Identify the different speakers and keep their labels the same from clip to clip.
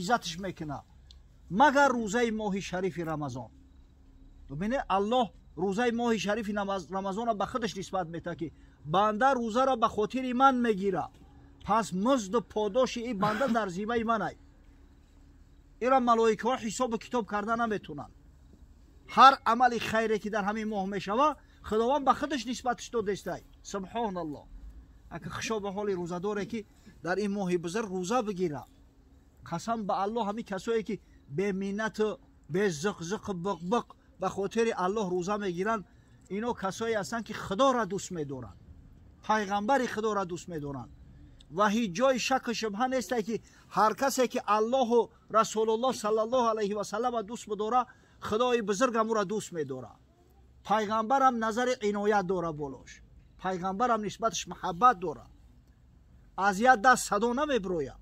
Speaker 1: иззатш мекуна, магар рӯзаи моҳи шарифи Рамазон. Бубинед, Аллоҳ рӯзаи моҳи шарифи Рамазонро ба худаш нисбат метаҳад, ки банда рӯзаро ба хотири ман мегирад, пас музду подоши ин банда дар зиммаи манай. Ира малоикаҳо ҳисобу китоб карда наметунанд. Ҳар амали хайре ки дар ҳамин моҳ мешавад, Худованд ба худаш нисбатш додестай. Субҳоналлоҳ. Ака хушо ба ҳоли рӯзадоре ки дар ин моҳи бузург рӯза бигирад. Қасам ба Аллоҳ, ҳамин касое ки беминнату безиқзиқу биқбиқ ба хотири Аллоҳ рӯза мегиранд, ино касое ҳастанд ки Худоро дӯст медоранд, пайғамбари Худоро дӯст медоранд. Ва ҳеҷ ҷои шаку шубҳа несте ки ҳар касе ки Аллоҳу Расулуллоҳ саллаллоҳу алайҳи васаллама дӯст бидора, Худои бузургам ӯро дӯст медорад. Пайғамбарам назари иноят дора болош, пайғамбарам нисбаташ муҳаббат дора, аз як даст садо намебирояд.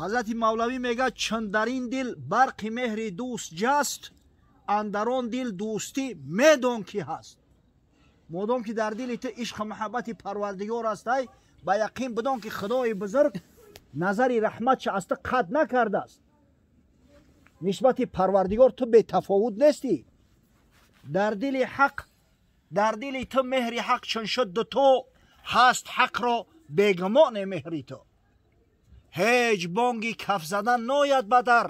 Speaker 1: Ҳазрати Мавлавӣ мегӯяд: чун дар ин дил барқи меҳри дӯст ҷаст, андар он дил дӯстӣ медон ки ҳаст. Модом ки дар дили ту ишқу муҳаббати Парвардигор ҳастай, ба яқин бидон ки Худои бузург назари раҳматша аз ту қатъ накардааст. Нисбати Парвардигор ту бетафовут нестӣ. Дар дили ҳақ, дар дили ту меҳри ҳақ чун шуд ту ҳаст, ҳақро бегумоне меҳри ту. Ҳеҷ бонги каф задан нояд ба дар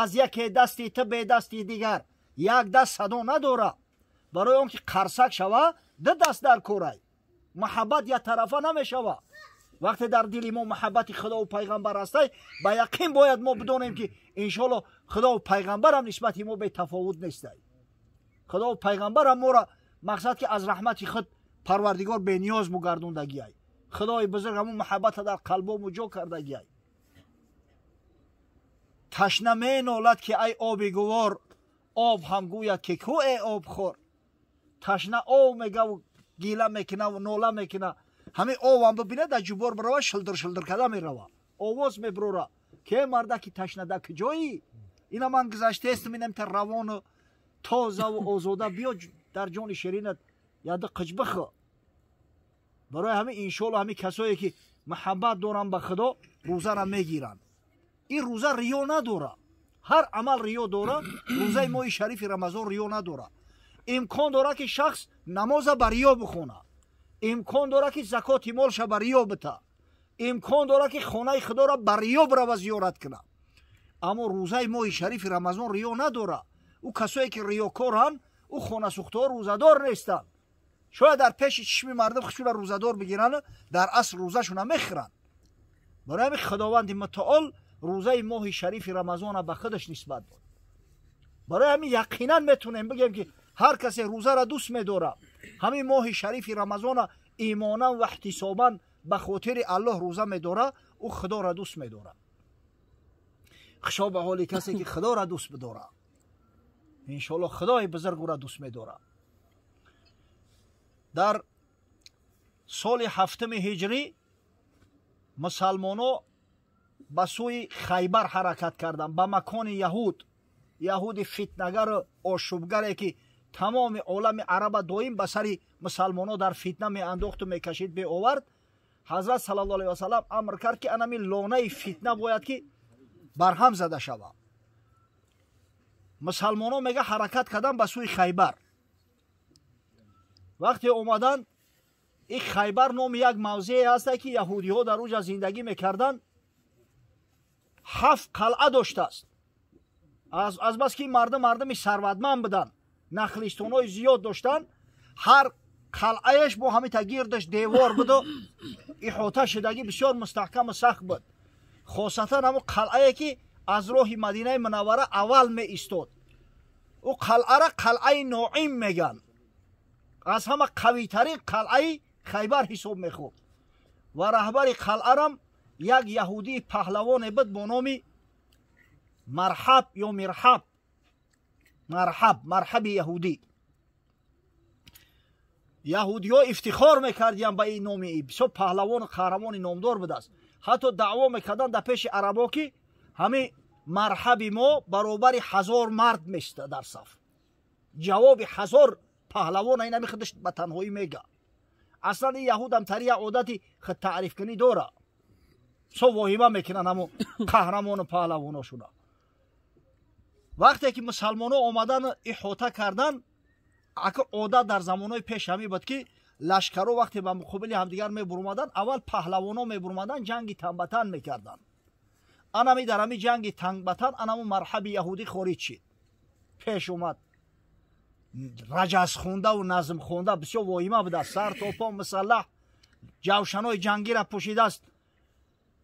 Speaker 1: аз яке дасти ту бе дасти дигар. Як даст садо надора. Барои он ки қарсак шава, ду даст дар корай. Муҳаббат яктарафа намешава. Вақте дар дили мо муҳаббати Худову пайғамбар ҳастай, ба яқин бояд мо бидонем ки иншоалло Худову пайғамбарам нисбати мо бетафовут нестай. Худову пайғамбарам моро мақсад ки аз раҳмати худ Парвардигор бениёз мугардондагиай. Худои бузург ҳамун муҳаббата дар қалбому ҷо кардагиай. Ташна менолад ки ай оби гувор, об ҳам гӯяд ки ку э обхӯр. Ташна об мегаву гила мекунаву нола мекуна. Ҳамин обам бибинад, дар ҷубор бирава, шилдир шилдир карда мерава, овоз мебирора ке мардаки ташна дар куҷоӣ? Ина ман гузаштаестам, инам та равону тозаву озода, биё дар ҷони ширинат яда қиҷ бихӯ. Барои ҳамин иншоалло ҳамин касое ки муҳаббат доранд ба Худо, рӯзаро мегиранд. Ин рӯза риё надора. Ҳар амал риё дора, рӯзаи моҳи шарифи Рамазон риё надора. Имкон дора ки шахс намоза ба риё бихона, имкон дора ки закоти молша ба риё бита, имкон дора ки хонаи Худоро ба риё бирава зиёрат куна. Аммо рӯзаи моҳи шарифи Рамазон риё надора. Ӯ касое ки риёкоранд, ӯ хонасӯхтаҳо рӯзадор нестанд. Шояд дар пеши чишми мардум худшура рӯзадор бигиранд, дар асл рӯзашона мехӯранд. Барои ҳамин Худованди мутаол рӯзаи моҳи шарифи Рамазона ба худаш нисбат дод. Барои ҳамин яқинан метавонем бигӯем ки ҳар касе рӯзаро дӯст медорад, ҳамин моҳи шарифи Рамазона имонан ва эҳтисобан ба хотири Аллоҳ рӯза медорад, ӯ Худоро дӯст медорад. Хушо ба ҳоли касе ки Худоро дӯст бидорад, иншоалло Худои бузург ӯро дӯст медорад. Дар соли ҳафтуми ҳиҷрӣ мусалмоно ба сӯи Хайбар ҳаракат карданд, ба макони яҳуд. Яҳуди фитнагару ошӯбгаре ки тамоми олами араба доим ба сари мусалмоно дар фитна меандохту мекашид, беовард. Ҳазрат саллаллоҳу алайҳи васаллам амр кард ки анами лонаи фитна бояд ки барҳам зада шавад. Мусалмоно мега ҳаракат карданд ба сӯи Хайбар. Вақте омаданд, ин Хайбар номи як мавзее ҳаста ки яҳудиҳо дар уҷа зиндагӣ мекарданд. 7 қалъа доштааст. Азбаски мардум мардуми сарватманд буданд, нахлистонҳои зиёд доштанд, ҳар қалъаеш бо ҳамита гирдаш девор буду иҳота шудагӣ бисёр мустаҳкаму сахт буд. Хосатан ҳамун қалъае ки аз роҳи Мадинаи Мунаввара аввал меистод, ӯ қалъара қалъаи Ноим мегӯянд. Аз ҳама қавитарин қалъаи Хайбар ҳисоб мехӯрд. Ва раҳбари қалъарам як яҳудии паҳлавоне буд бо номи Марҳаб ё Мирҳаб, Марҳаб, Марҳаби яҳудӣ. Яҳудиҳо ифтихор мекардиянд ба ин номи, бисёр паҳлавону қаҳрамони номдор будааст. Ҳатто даъво мекарданд дар пеши арабо ки ҳамин марҳаби мо баробари 1000 мард мешта дар саф. Ҷавоби 1000 паҳлавона ин ҳами худаш ба танҳоӣ мега. Аслан ин яҳудам тари як одати худтаърифкунӣ дора. Со воҳима мекунанд ҳамо қаҳрамону паҳлавоношуна. Вақте ки мусалмоно омадан иҳота кардан, ака одат дар замонҳои пеш ҳамин буд, ки лашкаро вақте ба муқобили ҳамдигар мебурумаданд, аввал паҳлавоно мебурумаданд, ҷанги танбатан мекарданд. Анами дар ҳами ҷанги танбатан анаму марҳаби яҳудӣ хориҷ шид, пеш омад, раҷазхондаву назмхонда, бисёр воҳима будааст. Сар то по мусаллаҳ, ҷавшанои ҷангира пӯшидааст,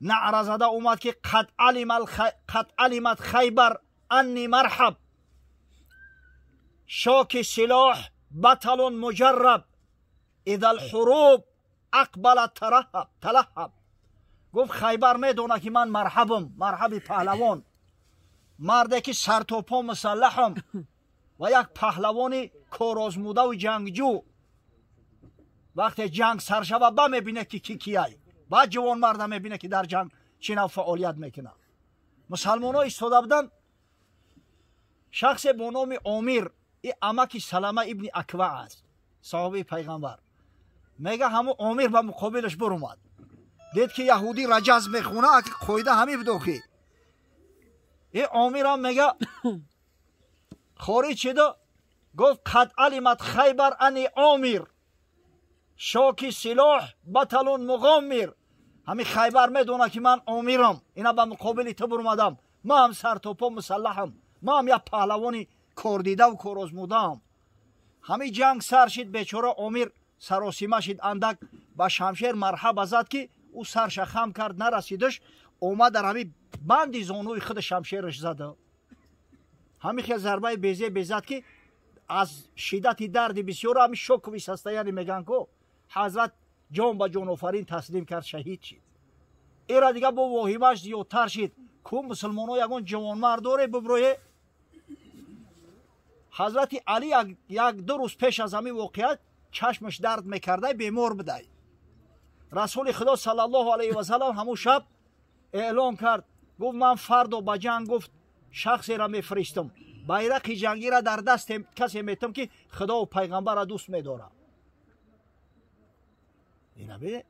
Speaker 1: наъра зада омад, ки қад алимат Хайбар анни марҳаб, шоки силоҳ баталун муҷарраб, иза лҳуруб ақбала талаҳаб. Гуфт, Хайбар медонад, ки ман марҳабам, марҳаби паҳлавон, марде ки сартопо мусаллаҳам ва як паҳлавони корозмудаву ҷангҷӯ. Вақте ҷанг сар шава, ба мебинад, ки ки кияй, баъд ҷавонмарда мебинад, ки дар ҷанг чӣ нав фаъолият мекунад. Мусалмонҳо истода буданд. Шахсе бо номи Омир, и амаки Салама ибни Аква аст, саҳобаи пайғамбар, мега, ҳамун Омир ба муқобилаш бурумад, дид, ки яҳудӣ раҷаз мехона, қоида ҳамин будохи. И Омирам, мега, хориҷ шиду гуфт: «Қад алимат Хайбар ани Омир, шоки силоҳ баталун муғомир». Ҳамин Хайбар медонад, ки ман Омирам, ина ба муқобили ту бурумадам, ман ҳам сартопо мусаллаҳам, ман ҳам як паҳлавони кордидаву корозмудаам. Ҳамин ҷанг сар шид, бечора Омир саросима шид андак, ба шамшер марҳаба зад, ки ӯ сарша хам кард, нарасидаш, омад, дар ҳамин банди зонуи худ шамшераш зада. Ҳамин хел зарбаи безе безад, ки аз шиддати дарди бисёр, ҳамин шоковый состояние мегӯянд ко, ҳазрат ҷон ба ҷонофарин таслим кард, шаҳид шид. Эра дига бо воҳимаш зиёдтар шид. Ку мусулмонҳо ягон ҷавонмард доре буброе? Ҳазрати Алӣ як ду рӯз пеш аз ҳамин воқеат чашмаш дард мекардай, бемор будай. Расули Худо саллаллоҳу алайҳи васалам ҳамун шаб эълон кард, гуфт: «Ман фардо ба ҷанг, гуфт, шахсеро мефиристам, байрақи ҷангиро дар дасти касе метам, ки Худову пайғамбарро дӯст медорад». Ина бинед: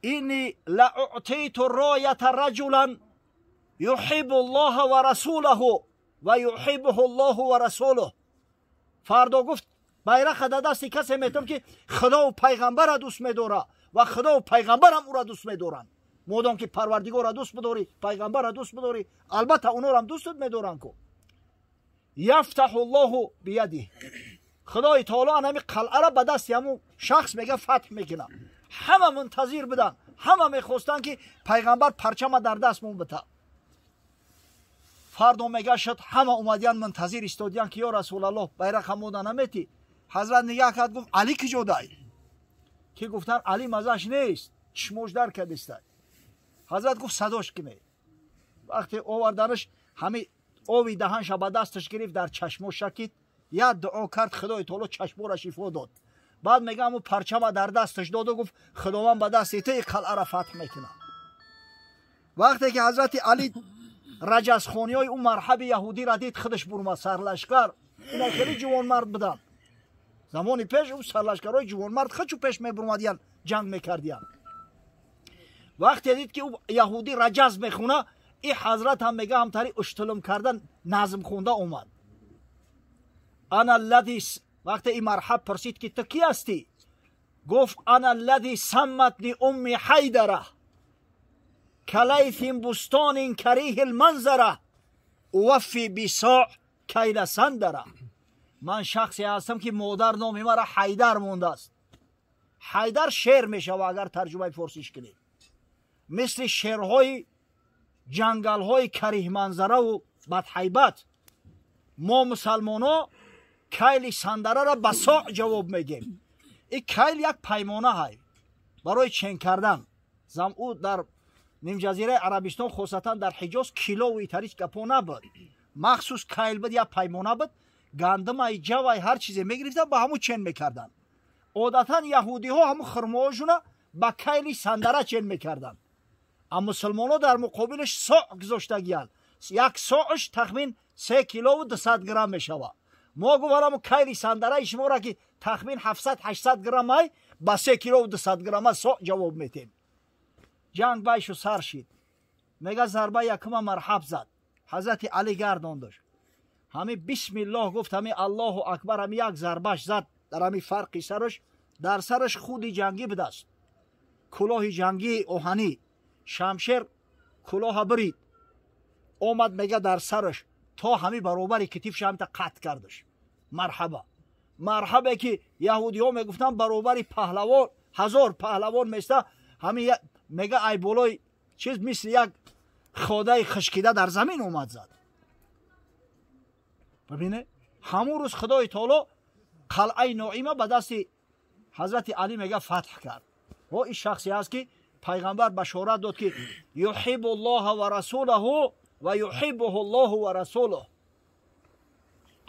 Speaker 1: «Инни ла уътиту роята раҷулан юҳиббу ллоҳа ва расулаҳу ва юҳиббуҳу ллоҳу ва расулуҳ». Фардо, гуфт, байрақа дар дасти касе метам, ки Худову пайғамбарро дӯст медорад ва Худову пайғамбарам ӯро дӯст медоранд. Модом ки Парвардигорро дӯст бидорӣ, пайғамбарро дӯст бидорӣ, албатта онорам дӯстат медоранд ку. Яфтаҳу ллоҳу биядиҳ, Худои таоло анами қалъара ба дасти ҳамун шахс, мега, фатҳ мекунад. Ҳама мунтазир буданд, ҳама мехостанд, ки пайғамбар парчама дар дастмон бита. Фардо, мега, шуд, ҳама омадиян, мунтазир истодиян, ки ё Расулаллоҳ, байрақа мода наметӣ? Ҳазрат нигаҳ кард, гуфт: «Алӣ киҷо дай?» Ки гуфтанд: «Алӣ мазаш нест, чишмош дар кардистай». Ҳазрат гуфт: «Садош кине». Вақте оварданаш, ҳами ови даҳанша ба дасташ гирифт, дар чашмо шакид, як дуо кард, Худои таоло чашморо шифо дод. Баъд, мега, ҳамун парчама дар дасташ доду гуфт: «Худованд ба дасти ту қалъара фатҳ мекунад». Вақте ки ҳазрати Алӣ раҷазхониҳои ӯ марҳаби яҳудиро дид, худаш бурмад, сарлашкар. Ина хеле ҷавонмард буданд замони пеш, ӯ сарлашкарҳои ҷавонмард хачу пеш мебурмадиян, ҷанг мекардиян. Вақте дид, ки ӯ яҳудӣ раҷаз мехона, и ҳазрат ҳам, мега, ҳамтари уштулум кардан назм хонда омад. Ана аллади, вақте и марҳаб пурсид, ки ту кӣ ҳастӣ, гуфт: «Ана аллади самматни умми Ҳайдара, калайфин бустонин кариҳи лманзара, уваффи бисоъ кайла сандара». Ман шахсе ҳастам, ки модар номи мара Ҳайдар мондааст. Ҳайдар шер мешава, агар тарҷумаи форсиш кунед, мисли шерҳои ҷангалҳои кариҳманзараву бадҳайбат. Мо мусалмоно кайли сандараро ба соъ ҷавоб мегем. И кайл як паймона ҳай барои чен кардан. Ӯ дар нимҷазираи Арабистон, хосатан дар Ҳиҷоз, килову итарич гапо набуд, махсус кайл буд, як паймона буд, гандумай, ҷавай, ҳар чизе мегирифтан, ба ҳамун чен мекарданд. Одатан яҳудиҳо ҳамун хурмоҳошуна ба кайли сандара чен мекарданд, а мусулмонҳо дар муқобилаш соъ гузоштагиянд. Як соъш тахмин 3 килову 200 грамм мешавад. Мо гуфтам, кайли сандараи шуморо, ки тахмин 700-800 граммай, ба 3 килову 200 грамма соъ ҷавоб метем. Ҷанг байшу сар шид. Мега зарба якума марҳаб зад. Ҳазрати Али гардондаш. Ҳами бисмиллоҳ гуфт, ҳами Аллоҳу акбар, ҳами як зарбаш зад дар ҳами фарқи сараш, дар сараш худи ҷангӣ будаст. Кулоҳи ҷангии оҳанӣ. Шамшер кулоҳа бирид. Омад мега дар сараш то ҳами баробари китифша ҳамта қатъ кардаш. Марҳаба. Марҳабе ки яҳудиҳо мегуфтанд баробари паҳлавон, 1000 паҳлавон места, ҳами мега ай болои чиз мисли як ходаи хушкида дар замин омад зад. Бибине, ҳамун рӯз Худои таоло қалъаи Ноима ба дасти ҳазрати Али мега фатҳ кард. Во ин шахсе ҳаст ки пайғамбар башорат дод ки юҳиббу ллоҳа ва расулаҳу ва юҳиббуҳу ллоҳу ва расулуҳ.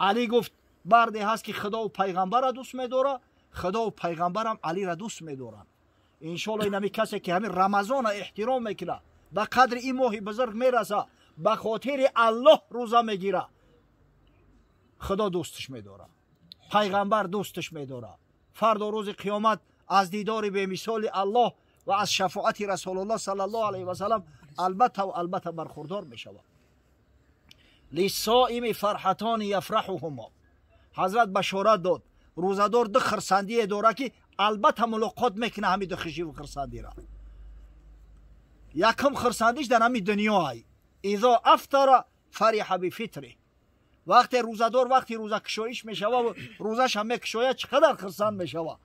Speaker 1: Али гуфт марде ҳаст ки Худову пайғамбарро дӯст медорад, Худову пайғамбарам Алиро дӯст медоранд. Иншоалло ин ҳамин касе ки ҳамин Рамазона эҳтиром мекунад, ба қадри ин моҳи бузург мераса, ба хотири Аллоҳ рӯза мегирад, Худо дӯсташ медорад, пайғамбар дӯсташ медорад. Фардо рӯзи қиёмат аз дидори бемисоли Аллоҳ ва аз шафоати Расулуллоҳ саллаллоҳу алайҳи васаллам албатта ва албатта бархурдор мешавад. Лиссоими фарҳатони яфраҳуҳумо. Ҳазрат башорат дод, рӯзадор ду хирсандие дорад ки албатта мулоқот мекунад ҳамин ду хишиву хирсандира. Якум хирсандиш дар ҳамин дунё ай. Изо афтара фариҳа бифитри. Вақте рӯзадор вақти рӯзакушоиш мешава ва рӯзашам мекушояд, чӣ қадар хирсанд мешава.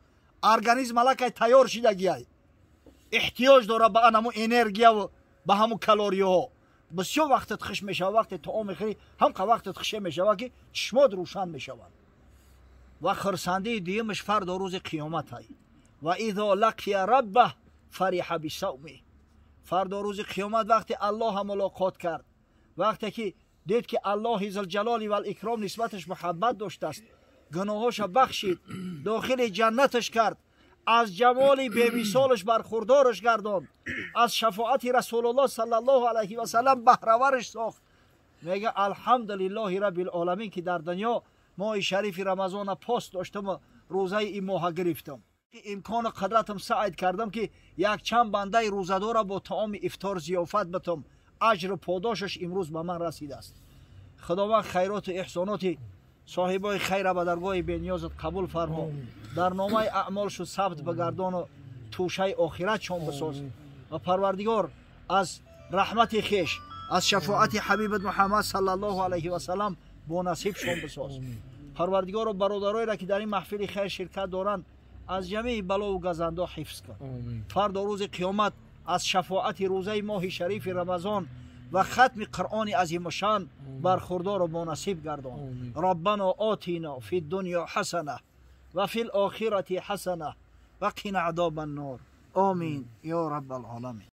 Speaker 1: Организм аллакай тайёр шидагиай, эҳтиёҷ дорад ба ҳамун энергия ва ба ҳамун калориҳо. Бисёр вақтат хиш мешава, вақте таом мехӯрӣ ҳамқа вақтат хише мешава ки чишмот рӯшан мешаванд. Ва хирсандии дуюмаш фардо рӯзи қиёмат ай. Ва изо лақия раббаҳ фариҳа бисавмиҳ. Фардо рӯзи қиёмат вақте Аллоҳа мулоқот кард, вақте ки дид ки Аллоҳи зулҷалоли валикром нисбаташ муҳаббат доштааст, гуноҳоша бахшид, дохили ҷаннаташ кард, аз ҷамоли бемисолаш бархурдораш гардонд, аз шафоати Расулуллоҳ саллаллоҳу алайҳи васаллам баҳравараш сохт. Мега алҳамдулиллоҳи раббил оламин ки дар дунё моҳи шарифи Рамазона пос доштаму рӯзаи ин моҳа гирифтам. Имкону қудратам саъд кардам ки якчанд бандаи рӯзадора бо таоми ифтор зиёфат битам. Аҷру подошаш имрӯз ба ман расидааст. Худованд хайроту эҳсоноти соҳибои хайра ба даргоҳи бениёзат қабул фармо. Дар номаи аъмолшу сабт бигардону тӯшаи охиратшон бисоз. Ва Парвардигор аз раҳмати хеш, аз шафоати ҳабибат Муҳаммад саллаллоҳу алайҳи васаллам бо насибшон бисоз. Парвардигоро бародароеро ки дар ин маҳфили хайр ширкат доранд аз ҷамеи балову газандо ҳифз кун. Фардо рӯзи қиёмат аз шафоати рӯзаи моҳи шарифи Рамазон ва хатми Қуръони азимушшан бархурдору бонасиб гардон. Раббано отино фи дунё ҳасана ва фи лохирати ҳасана ва қина азоба ннор. Омин ё раббал оламин.